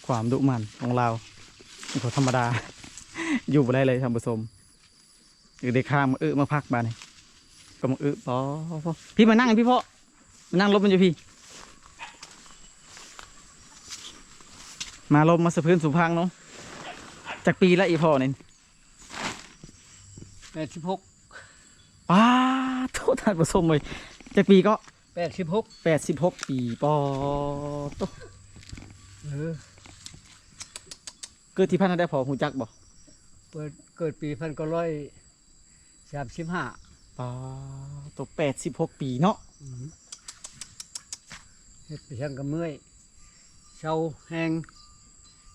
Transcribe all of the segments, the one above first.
ຄວາມດຸໝັ່ນຂອງລາວບໍ່ທຳມະດາ ຢູ່ບໍ່ໄດ້ເລີຍທ່ານຜູ້ຊົມ. ເອີ ໄດ້ຂ້າມມາເອາະມາພັກບາດນີ້ ກໍມາເອາະ ປ ພີ່ມານັ່ງພີ່ພໍ່ ມານັ່ງລົມມັນຢູ່ພີ່ ມາລົມມາສະພື້ນສູ່ຟັງເນາະ. ຈັກປີລະອີ່ພໍ່ນີ້? ແປດສິບຫົກ. ປາດໂທ ທ່ານຜູ້ຊົມເອີຍ ຈັກປີເກາະ? ແປດສິບຫົກ. ແປດສິບຫົກປີ ປາດໂທ. ເອີ ເກີດທີ່ພັນເທົ່າໃດພໍ່ ຮູ້ຈັກບໍ່? ເປີດ ເກີດປີພັນເກົ້າຮ້ອຍສາມສິບຫ້າ. ປາດໂທ ແປດສິບຫົກປີເນາະ. ອືມ ເຮັດໄປຫຍັງກໍເມື່ອຍ ເຊົາແຮງ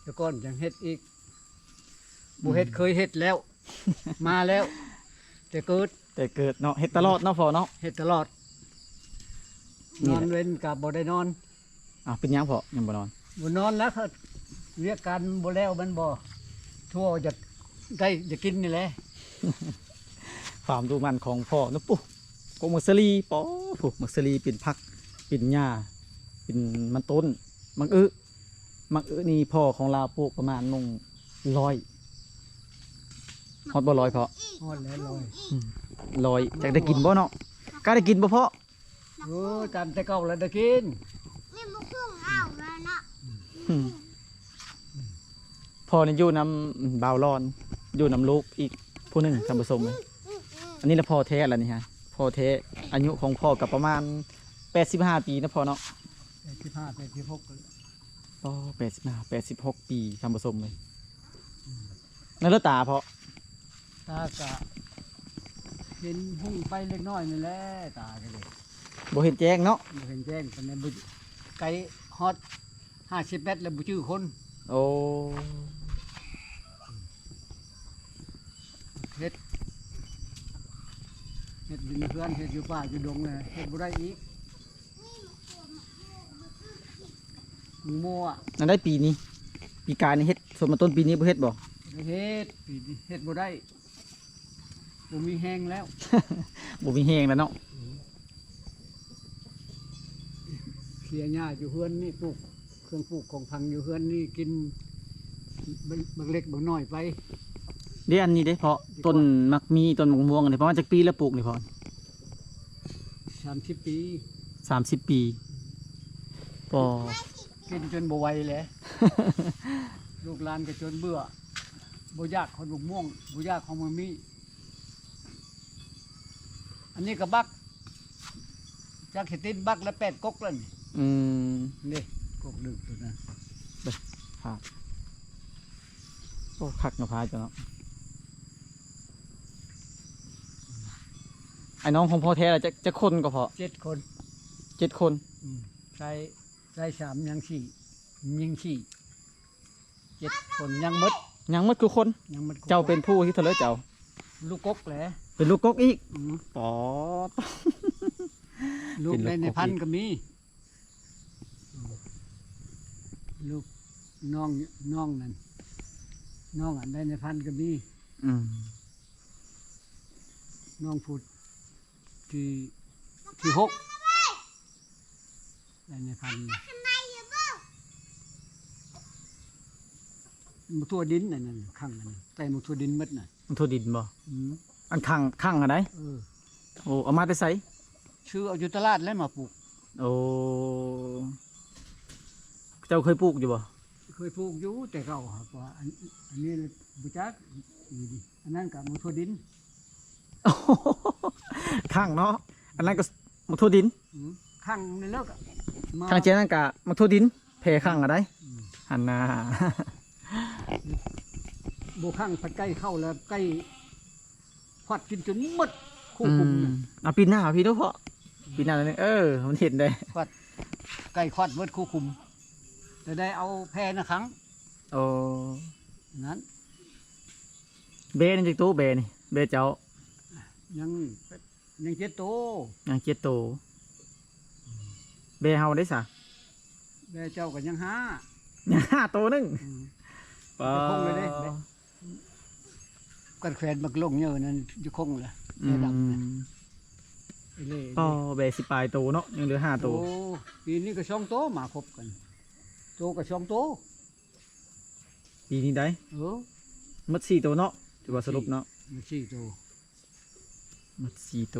ແຕ່ກ່ອນຈັ່ງເຮັດອີກ ບໍ່ເຮັດ ອືມ ເຄີຍເຮັດແລ້ວ ມາແລ້ວ ແຕ່ເກີດ ແຕ່ເກີດເນາະ ເຮັດຕະຫຼອດເນາະພໍ່ເນາະ ເຮັດຕະຫຼອດ. ນີ້ແຫຼະ ນອນເວັນກໍບໍ່ໄດ້ນອນ. ອ້າວ ເປັນຫຍັງພໍ່ ຍັງບໍ່ນອນ? ບໍ່ນອນແລ້ວ ວຽກການບໍ່ແລ້ວ ມັນບໍ່ທົ່ວ ຢາກໄດ້ຢາກກິນນີ້ແຫຼະ. ຄວາມດຸໝັ່ນຂອງພໍ່ເນາະ ປຸ ກົກໝາກສາລີ ປ ພຸ້ນ ໝາກສາລີ ເປັນຜັກ ເປັນຫຍ້າ ເປັນມັນຕົ້ນ ໝາກອຶ ໝາກອຶນີ້ພໍ່ຂອງລາວປູກປະມານໜຶ່ງຮ້ອຍ ຮອດບໍ່ຮ້ອຍພໍ່? ຮອດແລ້ວຮ້ອຍ. ອືມ ຮ້ອຍ ຈັກໄດ້ກິນບໍ່ເນາະ? ກະໄດ້ກິນບໍ່ພໍ່? ໂອ້ ຕາມແຕ່ເກົ່າລະໄດ້ກິນ. ອືມ ພໍ່ນີ້ຢູ່ນຳບ່າວຫຼອນ ຢູ່ນຳລູກອີກຜູ້ໜຶ່ງ ທ່ານຜູ້ຊົມ. ອັນນີ້ລະພໍ່ແທ້ລະນີ້ຮະ ພໍ່ແທ້. ອາຍຸຂອງພໍ່ກໍປະມານແປດສິບຫ້າປີນະພໍ່ເນາະ. ແປດສິບຫ້າ ແປດສິບຫົກ. ອໍ ແປດສິບຫ້າ ແປດສິບຫົກປີ ທ່ານຜູ້ຊົມເອີຍ. ອືມ ນັ້ນລະຕາພໍ່? ຕາກະເຫັນຮຸ່ງໄປເລັກນ້ອຍນີ້ແຫຼະ ຕາກະເດ ບໍ່ເຫັນແຈ້ງເນາະ. ບໍ່ເຫັນແຈ້ງປານໃດ ບໍ່ ໄກຮອດຫ້າສິບແມັດແລ້ວບໍ່ຈື່ຄົນ. ໂອ້ ເຮັດ ເຮັດຢູ່ໃນເຮືອນ ເຮັດຢູ່ປ່າຢູ່ດົງແຫຼະ ເຮັດບໍ່ໄດ້ອີກ. ໝາກມົ້ວ ອັນໃດປີນີ້ ປີກາຍນີ້ເຮັດ ສວນມັນຕົ້ນ ປີນີ້ບໍ່ເຮັດບໍ່? ບໍ່ເຮັດ ປີນີ້ເຮັດບໍ່ໄດ້ ບໍ່ມີແຮງແລ້ວ ບໍ່ມີແຮງແລ້ວເນາະ. ອືມ ເສຍຫຍ້າຢູ່ເຮືອນນີ້ ປູກເຄື່ອງປູກຂອງຝັງຢູ່ເຮືອນນີ້ ກິນບັກເລັກບັກນ້ອຍໄປ. ເດ້ ອັນນີ້ເດ້ພໍ່ ຕົ້ນໝາກມີ້ ຕົ້ນໝາກມ່ວງນີ້ ປະມານຈັກປີແລ້ວປູກນີ້ພໍ່? ສາມສິບປີ. ສາມສິບປີ ປ ກິນຈົນບໍ່ໄຫວແຫຼະ ລູກຫຼານກໍຈົນເບື່ອ ບໍ່ຢາກຮອດບັກມ່ວງ ບໍ່ຢາກຮອດໝາກມີ້. ອັນນີ້ກໍບັກ ຈັກຊິຕິດບັກລະແປດກົກແລ້ວນີ້. ອືມ ນີ້ກົກດຶກໂຕນັ້ນ ເບິ່ງພາບ. ໂອ້ ຄັກເນາະ ພາເຈົ້າເນາະ. ອ້າຍນ້ອງຂອງພໍ່ແທ້ລະ ຈັກ ຈັກຄົນກໍພໍ່? ເຈັດຄົນ. ເຈັດຄົນ. ອືມ ຊາຍ ຊາຍສາມ ຍິງສີ່ ຍິງສີ່ ເຈັດຄົນ ຍັງໝົດ ຍັງໝົດທຸກຄົນ. ຍັງໝົດທຸກຄົນ. ເຈົ້າເປັນຜູ້ທີເທົ່າໃດເຈົ້າ? ລູກກົກແຫຼະ. ເປັນລູກກົກອີກ. ອືມ ປ ລູກໄດ້ໃນພັນກໍມີ ລູກນ້ອງ ນ້ອງນັ້ນ ນ້ອງອັນໃດໃນພັນກໍມີ. ອືມ ນ້ອງຜູ້ ທີ ທີຫົກ ໄດ້ໃນພັນ ໝາກຖົ່ວດິນອັນນັ້ນ ຄັງອັນນັ້ນ ໄກ່ໝາກຖົ່ວດິນໝົດນະ. ໝາກຖົ່ວດິນບໍ່? ອືມ ອັນຄັງ ຄັງອັນໃດ? ເອີ ໂອ້ ເອົາມາແຕ່ໃສ? ຊື້ເອົາຢູ່ຕະຫຼາດແລ້ວມາປູກ. ໂອ້ ເຈົ້າເຄີຍປູກຢູ່ບໍ່? ເຄີຍປູກຢູ່ແຕ່ເກົ່າ ຫາກວ່າອັນ ອັນນີ້ບໍ່ຈັກ. ອັນນັ້ນກໍໝາກຖົ່ວດິນ ຄັງເນາະ ອັນນັ້ນກໍໝາກຖົ່ວດິນ. ອືມ ຄັງນີ້ແລ້ວກໍມາ ຄັງເຈນັ້ນກໍໝາກຖົ່ວດິນ ແຜ່ຄັງກໍໄດ້. ອືມ ຫັ້ນນາ ບໍ່ຄັງພັດໄກ່ເຂົ້າແລ້ວ ໄກ່ຄວັດກິນຈົນໝົດ ຄູ່ຄຸມ. ອືມ ເອົາປີໜ້າພີ່ເນາະພໍ່ ປີໜ້າໜ້ອຍໜຶ່ງ ເອີ ມັນເຫັນໄດ໋ ຄວັດ ໄກ່ຄວັດໝົດຄູ່ຄຸມ ແຕ່ໄດ້ເອົາແຜ່ນະຄັງ. ໂອ້ ນັ້ນ ແບ້ນີ້ຈັກໂຕ ແບ້ນີ້ ແບ້ເຈົ້າ? ຍັງ ຍັງເຈັດໂຕ. ຍັງເຈັດໂຕ ແບ້ເຮົາເດ້ສະ? ແບ້ເຈົ້າກໍຍັງຫ້າ ຍັງຫ້າໂຕໜຶ່ງ. ອືມ ປາ ເຈົ້າຄົງເລີຍເດ້ ກັນແຂວນບັກຫຼົງເຍີນັ້ນຢູ່ຄົງລະ ອືມ ແມ່ດຳນະ. ເອີ ປາ ແບ້ສິບປາຍໂຕເນາະ ຍັງເຫຼືອຫ້າໂຕ. ໂອ້ ປີນີ້ກໍສອງໂຕມາຄົບກັນ ໂຕກໍສອງໂຕ. ປີນີ້ໄດ໋ ເອີ ໝົດສີ່ໂຕເນາະ ຖືວ່າສະຫຼຸບເນາະ ໝົດສີ່ໂຕ ໝົດສີ່ໂຕ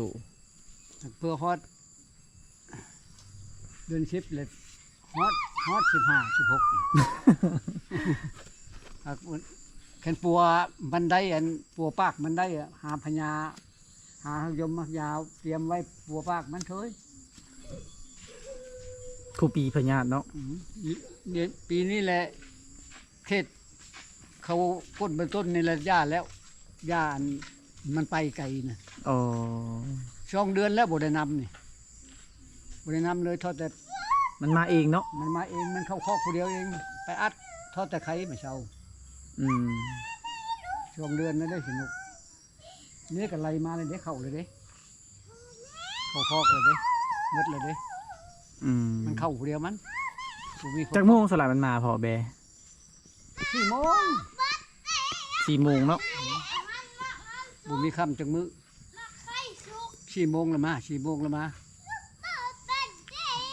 ເພື່ອຮອດເດືອນສິບ ແລ້ວຮອດ ຮອດສິບຫ້າ ສິບຫົກ ຄັນປົວມັນໄດ້ ອັນ ປົວປາກມັນໄດ້ ຫາພະຍາ ຫາຮັກຍົມຮັກຢາ ຕຽມໄວ້ປົວປາກມັນເທີຍ ຄູ່ປີພະຍາດເນາະ ອືມ ນີ້ ປີນີ້ແຫຼະ ເຂດເຂົາກົດເບື້ອງຕົ້ນນີ້ລະຢ່າແລ້ວ ຢ່າ ອັນ ມັນໄປໄກນະ ອໍ ສອງເດືອນແລ້ວບໍ່ໄດ້ນຳນີ້ ບໍ່ໄດ້ນຳເລີຍ ເທົ່າແຕ່ ມັນມາເອງເນາະ ມັນມາເອງ ມັນເຂົ້າຄອກຜູ້ດຽວເອງ ໄປອັດ ເທົ່າແຕ່ໄຄມາເຊົາ ອືມ ສອງເດືອນນັ້ນເດ້ ສະໜຸກ ນີ້ກໍໄລ່ມາແລ້ວເດ້ ເຂົ້າແລ້ວເດ້ ເຂົ້າຄອກແລ້ວເດ້ ໝົດແລ້ວເດ້ ອືມ ມັນເຂົ້າຜູ້ດຽວມັນ ບໍ່ມີຄົນ ຈັກໂມງສະລະມັນມາພໍ່ແບ? ສີ່ໂມງ ສີ່ໂມງເນາະ ບໍ່ມີຄ່ຳຈັກມື້ ສີ່ໂມງລະມາ ສີ່ໂມງລະມາ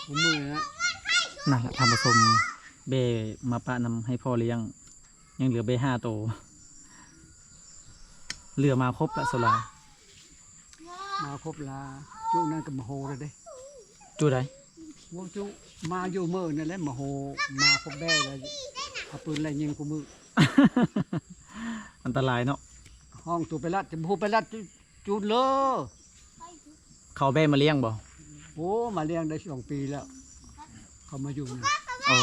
ຄູ່ມື້ນະ ນັ້ນລະທ່ານຜູ້ຊົມ ແບ້ມາປະນຳໃຫ້ພໍ່ລ້ຽງ ຍັງເຫຼືອແບ້ຫ້າໂຕ ເຫຼືອມາຄົບລະໂຊລາ ມາຄົບລະ ຈຸນັ້ນກໍມະໂຫລະເດ້ ຈຸໃດ? ໂອ້ ຈຸ ມາຢູ່ມື້ນັ້ນແຫຼະ ມະໂຫ ມາຄົບແບ້ລະ ເອົາປືນໄລ່ຍິງຄູ່ມື້ ອັນຕະລາຍເນາະ ຮ້ອງໂຕໄປລັດ ຈະບໍ່ໄປລັດ ຈູນເລີ ເຂົາເອົາແບ້ມາລ້ຽງບໍ່? ໂອ້ ມາລ້ຽງໄດ້ສອງປີແລ້ວ ເຂົາມາຢູ່ນີ້ ເອີ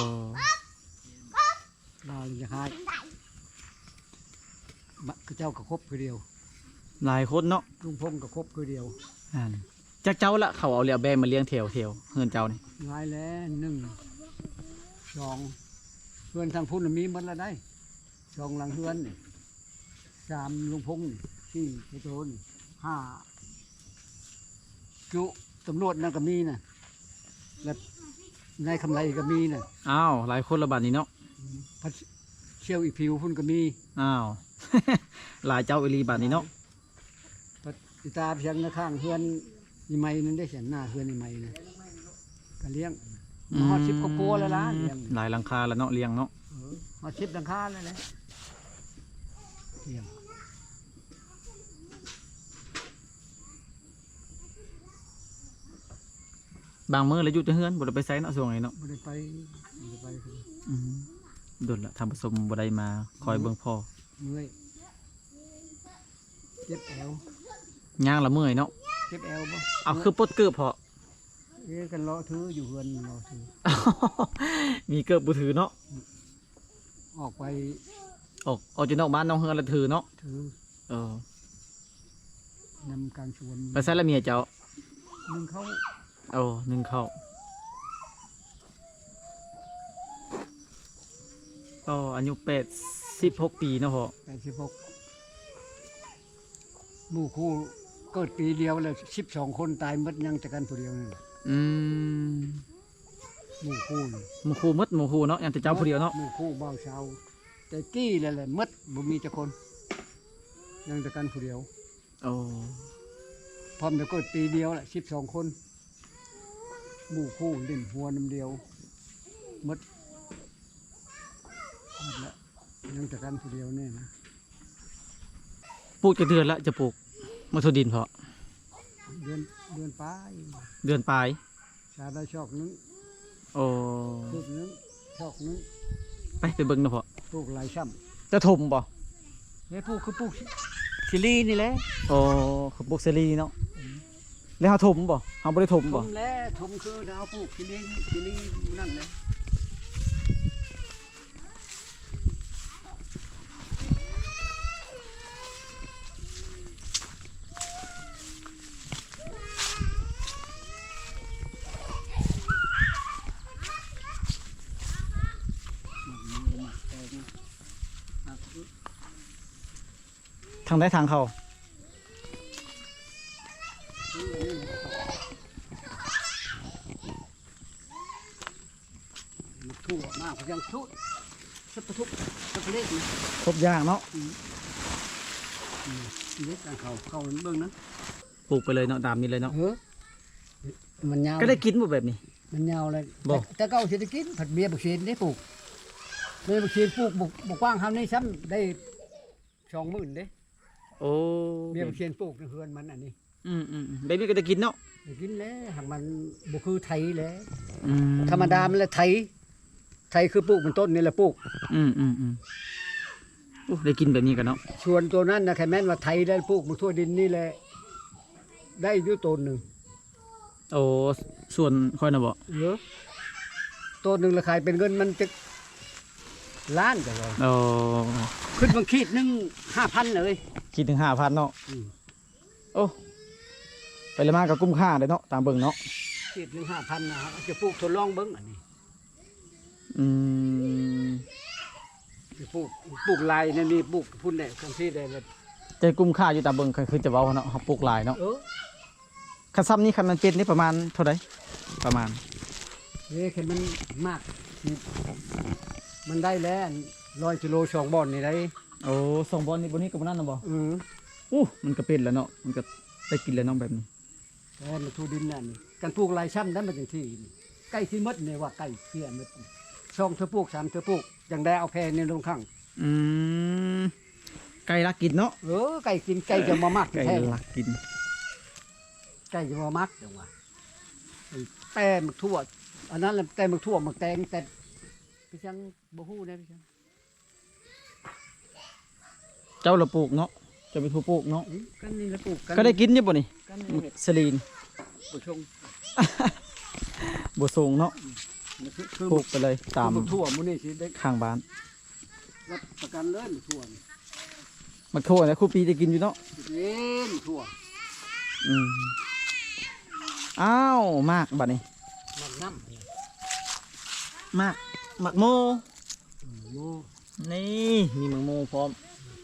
ລາວຢາກໃຫ້ ບະ ເຂົາເຈົ້າກໍຄົບຄືດຽວ ຫຼາຍຄົນເນາະ ລຸງພົງກໍຄົບຄືດຽວ ອັນ ຈັກເຈົ້າລະ ເຂົາເອົາແລ້ວແບ້ມາລ້ຽງແຖວ ແຖວເຮືອນເຈົ້ານີ້? ຫຼາຍແລ້ວ ໜຶ່ງ ສອງ ເຮືອນທາງພຸ້ນນະມີໝົດລະໄດ໋ ສອງຫຼັງເຮືອນນີ້ ສາມລຸງພົງນີ້ ສີ່ເຈໂຕນີ້ ຫ້າຈຸຕຳຫຼວດນັ້ນກໍມີນະ ແລະນາຍຄຳໄລກໍມີນະ ອ້າວ ຫຼາຍຄົນລະບາດນີ້ເນາະ ອືມ ພັດສ່ຽວອີຜິວພຸ້ນກໍມີ ອ້າວ ຫຼາຍເຈົ້າອີ່ຫຼີບາດນີ້ເນາະ ບັດອີຕາພຽງນະຂ້າງເຮືອນອີ່ໃໝ່ນັ້ນເດ້ ສັນໜ້າເຮືອນອີ່ໃໝ່ນະ ກະລ້ຽງ ອືມ ມາຮອດສິບຄອບຄົວແລ້ວລະ ລ້ຽງ ຫຼາຍຫຼັງຄາແລ້ວເນາະ ລ້ຽງເນາະ ເອີ ຮອດສິບຫຼັງຄາແລ້ວແຫຼະ ລ້ຽງ ບາງມື້ລະຢູ່ແຕ່ເຮືອນ ບໍ່ໄດ້ໄປໃສເນາະ ຊ່ວງນີ້ເນາະ ບໍ່ໄດ້ໄປ ບໍ່ໄດ້ໄປ ອືມ ດົນລະທ່ານຜູ້ຊົມ ບໍ່ໄດ້ມາຄອຍເບິ່ງພໍ່ ເມື່ອຍ ເຈັບແອວ ຍ່າງລະເມື່ອຍເນາະ ເຈັບແອວບໍ່? ເອົາ ຄືປົດເກີບເພາະ? ເອີ ກັນເລາະຖືຢູ່ເຮືອນເລາະຖື ມີເກີບບໍ່ຖືເນາະ ອອກໄປ ອອກ ອອກຈາກນອກບ້ານນອກເຮືອນລະຖືເນາະ ຖື ເອີ ນຳກາງສວນ ໄປໃສລະເມຍເຈົ້າ? ໜຶ້ງເຂົ້າ ໂອ້ ໜຶ້ງເຂົ້າ ອໍ ອາຍຸແປດສິບຫົກປີເນາະພໍ່ ແປດສິບຫົກ ໝູ່ຄູ່ເກີດປີດຽວແລ້ວສິບສອງຄົນຕາຍໝົດ ຍັງແຕ່ກັນຜູ້ດຽວນີ້ ອືມ ໝູ່ຄູ່ ໝູ່ຄູ່ໝົດ ໝູ່ຄູ່ເນາະ ຍັງແຕ່ເຈົ້າຜູ້ດຽວເນາະ ໝູ່ຄູ່ບ່າວສາວ ແຕ່ກີ້ແລ້ວແຫຼະໝົດ ບໍ່ມີຈັກຄົນ ຍັງແຕ່ກັນຜູ້ດຽວ ໂອ້ ພ້ອມແຕ່ເກີດປີດຽວແຫຼະ ສິບສອງຄົນ ໝູ່ຄູ່ຫຼິ້ນຫົວນຳດຽວໝົດ ໝົດແລ້ວ ຍັງແຕ່ກັນຜູ້ດຽວນີ້ນະ ປູກຈັກເດືອນລະ ຈະປູກ ມາຖົ່ວດິນພໍ່? ເດືອນ ເດືອນປາຍ ເດືອນປາຍ ສາໄດ້ຊອກໜຶ່ງ ໂອ້ ຄືບໜຶ່ງ ຊອກໜຶ່ງ ໄປ ໄປເບິ່ງນະພໍ່ ປູກຫຼາຍຊ້ຳ ຈະຖົມບໍ່? ເຮັດປູກຄືປູກຊີລີນີ້ແຫຼະ ໂອ້ ຄືປູກຊີລີເນາະ ອືມ ແລ້ວເຮົາຖົມບໍ່? ເຮົາບໍ່ໄດ້ຖົມບໍ່? ຖົມແລ້ວ ຖົມຄືເຮົາປູກຊີລີ ຊີລີນັ້ນແຫຼະ. ທາງໃດທາງເຂົ້າ? ມາທົ່ວມາພະຍັງທຸດ ສັບປະທຸກ ສັບປະເລກນະ ຄົບຢ່າງເນາະ ອືມ ອືມ ເດັດອັນເຂົ້າ ເຂົ້າເບິ່ງນະ ປູກໄປເລີຍເນາະ ຕາມນີ້ເລີຍເນາະ ເອີ ມັນຍາວ ກໍໄດ້ກິນບໍ່ແບບນີ້? ມັນຍາວເລີຍ ບໍ່ ແຕ່ ແຕ່ເກົ່າຊິໄດ້ກິນ ຜັດເບຍບັກເຊນເດ້ປູກ ແມ່ບັກຊຽນປູກບໍ່ ບໍ່ກວ້າງເທົ່ານີ້ຊ້ຳ ໄດ້ສອງໝື່ນເດ້. ໂອ້ ແມ່ບັກຊຽນປູກໃນເຮືອນມັນອັນນີ້. ອືມໆໆ ແບບນີ້ກໍໄດ້ກິນເນາະ? ໄດ້ກິນແລ້ວ ຫາກມັນບໍ່ຄືໄຖແຫຼະ. ອືມ ທຳມະດາມັນລະໄຖ ໄຖຄືປູກເປັນຕົ້ນນີ້ລະປູກ. ອືມໆໆ ໂອ້ ໄດ້ກິນແບບນີ້ກໍເນາະ. ສ່ວນໂຕນັ້ນນະ ຄັນແມ່ນວ່າໄຖແລ້ວປູກໝາກຖົ່ວດິນນີ້ແຫຼະ ໄດ້ຢູ່ໂຕໜຶ່ງ. ໂອ້ ສ່ວນຂ້ອຍນະບໍ? ເອີ ໂຕໜຶ່ງລະຂາຍເປັນເງິນມັນຈັກລ້ານກະວ່າ. ໂອ້ ຂຶ້ນມາຂີດໜຶ່ງຫ້າພັນເລີຍ. ຂີດໜຶ່ງຫ້າພັນເນາະ. ອືມ ໂອ້ ໄປແລ້ວມາກໍກຸ້ມຄ່າເດ້ເນາະ ຕາມເບິ່ງເນາະ. ຂີດໜຶ່ງຫ້າພັນນະ ເຮົາຈະປູກທົດລອງເບິ່ງອັນນີ້. ອືມ ປູກ ປູກຫຼາຍແນວນີ້ ປູກພຸ້ນແຫຼະ ຈັ່ງຊີ້ແຫຼະ ຈະກຸ້ມຄ່າຢູ່ ຕາມເບິ່ງ ຄືຈະເວົ້າເນາະ ເຮົາປູກຫຼາຍເນາະ. ເອີ ຄັນຊ້ຳນີ້ ຄັນມັນເປັນນີ້ປະມານເທົ່າໃດ? ປະມານ ເອີ ຄັນມັນໝາກ ມັນໄດ້ແລ້ວ ຮ້ອຍກິໂລ ສອງບ່ອນນີ້ໄດ໋. ໂອ້ ສອງບ່ອນນີ້ ບ່ອນນີ້ກັບບ່ອນນັ້ນນະບໍ? ອື ໂອ້ ມັນກໍເປັນແລ້ວເນາະ ມັນກໍໄດ້ກິນແລ້ວເນາະແບບນີ້. ແຕ່ມັນຖົ່ວດິນນັ້ນ ຄັນປູກຫຼາຍຊ້ຳໄດ້ມັນຈັ່ງຊີ້ ໃກ້ຊິໝົດນີ້ວ່າ ໃກ້ເສຍໝົດ ສອງເທື່ອປູກ ສາມເທື່ອປູກ ຈັ່ງໄດ້ເອົາແຜ່ນີ້ລົງຂ້າງ. ອືມ ໄກ່ລັກກິນເນາະ. ເອີ ໄກ່ກິນ ໄກ່ຈະບໍ່ມັກ ໄກ່ແທ້ ລັກກິນ ໄກ່ຈະບໍ່ມັກ ຈັ່ງວ່າ. ແຕ່ໝາກຖົ່ວ ອັນນັ້ນແຫຼະ ແຕ່ໝາກຖົ່ວ ໝາກແຕງ ແຕ່ໄປຈັ່ງບໍ່ຮູ້ແດ່ ໄປຈັ່ງ ເຈົ້າລະປູກເນາະ ເຈົ້າເປັນຜູ້ປູກເນາະ. ອືມ ກັນນີ້ລະປູກ ກັນ ກໍໄດ້ກິນຢູ່ບໍ່ນີ້? ກັນນີ້ ໝາກສະລີນ ບໍ່ຊົງ ບໍ່ຊົງເນາະ. ອືມ ມັນຄື ຄື ປູກໄປເລີຍຕາມ ຄືໝາກຖົ່ວໝູ່ນີ້ຊິໄດ້ ຂ້າງບ້ານ ຮັບປະກັນເລີຍໝາກຖົ່ວນີ້. ໝາກຖົ່ວນະ ຄູ່ປີໄດ້ກິນຢູ່ເນາະ. ກິນໝາກຖົ່ວ. ອືມ ອ້າວ ໝາກບາດນີ້ ໝາກນ້ຳ ໝາກ ໝາກໂມ. ອືມ ໂມ ນີ້ ມີໝາກໂມພ້ອມ.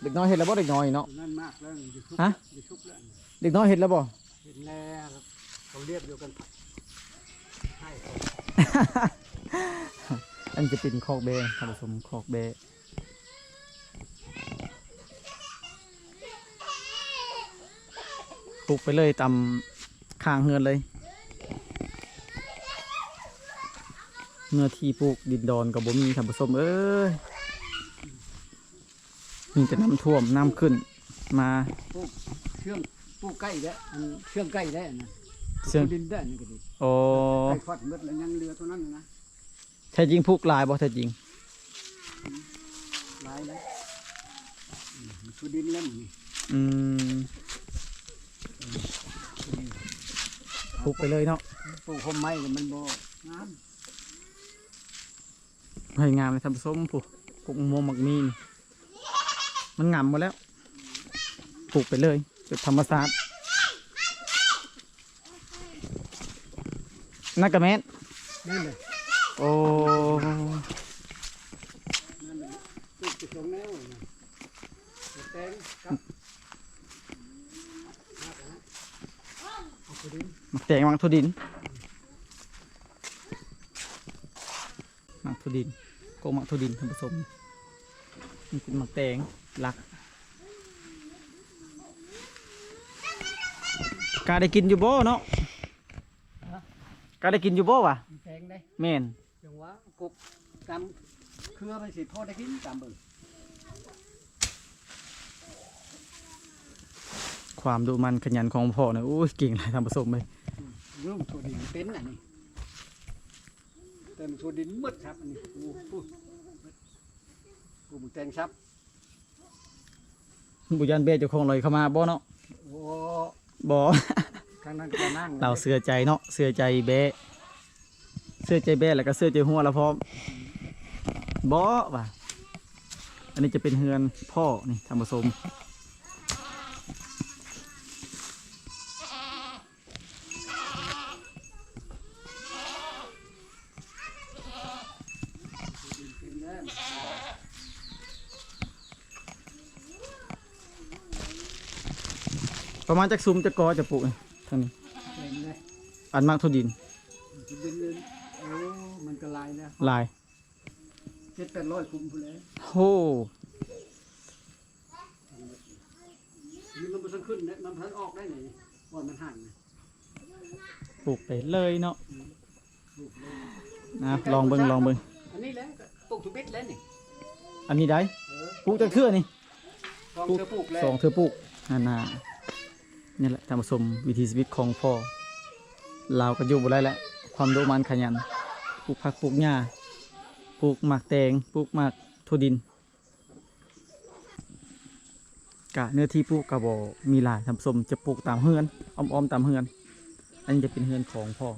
ເດັກນ້ອຍເຫັນແລ້ວບໍ່? ເດັກນ້ອຍເນາະ ນັ້ນໝາກແລ້ວ ຢູ່ຊຸກ ຮະ? ຢູ່ຊຸກແລ້ວ. ເດັກນ້ອຍເຫັນແລ້ວບໍ່? ເຫັນແລ້ວ ເຂົາລຽບຢູ່ກັນ ໃຫ້ເຂົາ. ອັນຈະເປັນຄອກແບ້ ທ່ານຜູ້ຊົມ ຄອກແບ້. ປູກໄປເລີຍຕາມຂ້າງເຮືອນເລີຍ ເນື້ອທີ່ປູກດິນດອນກໍບໍ່ມີ ທ່ານຜູ້ຊົມເອີຍ ມີແຕ່ນ້ຳຖ້ວມ ນ້ຳຂຶ້ນມາ. ປູກເຊື່ອງ ປູກໄກ່ແຫຼະ ອັນເຊື່ອງໄກ່ແຫຼະນະ ເຊື່ອງ ດິນແຫຼະນີ້ກໍດີ. ໂອ້ ໄກ່ຄອດໝົດແລ້ວ ຍັງເຫຼືອເທົ່ານັ້ນນະ. ແທ້ຈິງປູກຫຼາຍບໍ່ແທ້ຈິງ? ອືມ ຫຼາຍແລ້ວ ອືມ ຖົ່ວດິນແລ້ວນີ້. ອືມ ອືມ ປູກໄປເລີຍເນາະ ປູກໂຮມໄມ້ມັນບໍ່ງາມ. ໃຫ້ງາມເລີຍທ່ານຜູ້ຊົມ ຜູ້ ປູກມ່ວງໝາກມີ່ນີ້ ມັນງາມໝົດແລ້ວ ປູກໄປເລີຍ ແບບທຳມະຊາດ. ນັ້ນກະແມ່ນ ແມ່ນເລີຍ. ໂອ້ ນັ້ນແຫຼະ ປູກຢູ່ສອງແນວນະ ໝາກແຕງກັບ ໝາກອັນນັ້ນ ໝາກຖົ່ວດິນ ໝາກແຕງ ໝາກຖົ່ວດິນ ໝາກຖົ່ວດິນ ໂກະໝາກຖົ່ວດິນ ທ່ານຜູ້ຊົມ. ມັນເປັນໝາກແຕງຫຼັກ. ກະໄດ້ກິນຢູ່ບໍ່ເນາະ? ຮະ? ກະໄດ້ກິນຢູ່ບໍ່ຫວາ? ແຕງເດ້. ແມ່ນ. ຈັ່ງວ່າກົກຕາມເຄືອມັນຊິພໍໄດ້ກິນ ຕາມເບິ່ງ. ຄວາມດຸໝັ່ນຂະຫຍັນຂອງພໍ່ນີ້ ໂອ້ຍ ເກັ່ງຫຼາຍທ່ານຜູ້ຊົມເອີຍ. ອືມ ເລື່ອງຖົ່ວດິນເປັນອັນນີ້ ແຕ່ຖົ່ວດິນໝົດຄັກອັນນີ້. ໂອ້ ປູກແຕງສັບ. ບໍ່ຢ້ານແບ້ເຈົ້າຂອງລອຍເຂົ້າມາບໍ່ເນາະ? ໂອ້ ບໍ່ ທາງນັ້ນກໍນາງ ລາວເຊື່ອໃຈເນາະ ເຊື່ອໃຈແບ້ ເຊື່ອໃຈແບ້ ແລ້ວກໍເຊື່ອໃຈຫົວລາວພ້ອມ. ບໍ່ວ່າ ອັນນີ້ຈະເປັນເຮືອນພໍ່ນີ້ທ່ານຜູ້ຊົມ. ປະມານຈັກຊຸມຈັກກໍຈະປູກທາງນີ້? ອັນໝາກຖົ່ວດິນ ດິນ ໂອ້ ມັນກໍຫຼາຍແລ້ວ ຫຼາຍ ເຈັດແປດຮ້ອຍຄຸມພຸ້ນແຫຼະ. ໂຫ ມັນບໍ່ທັນຂຶ້ນເດ້ ມັນບໍ່ທັນອອກໄດ້ນີ້ ວ່າມັນຫ່າງນະ. ປູກໄປເລີຍເນາະ. ອືມ ປູກເລີຍ ນະ ລອງເບິ່ງ ລອງເບິ່ງ. ອັນນີ້ແຫຼະ ປູກທຸກບິດແລ້ວນີ້. ອັນນີ້ໄດ້ ເອີ ປູກຈັກເທື່ອນີ້? ສອງເທື່ອປູກແລ້ວ ສອງເທື່ອປູກຫັ້ນນະ. ນີ້ແຫຼະທ່ານຜູ້ຊົມ ວິຖີຊີວິດຂອງພໍ່ລາວກໍຢູ່ບໍ່ໄດ້ແຫຼະ ຄວາມດຸໝັ່ນຂະຫຍັນ ປູກຜັກປູກຫຍ້າ ປູກໝາກແຕງ ປູກໝາກຖົ່ວດິນ. ກະເນື້ອທີ່ປູກກະບໍ່ມີຫຼາຍທ່ານຜູ້ຊົມ ຈະປູກຕາມເຮືອນ ອ້ອມໆຕາມເຮືອນ. ອັນນີ້ຈະເປັນເຮືອນຂອງພໍ່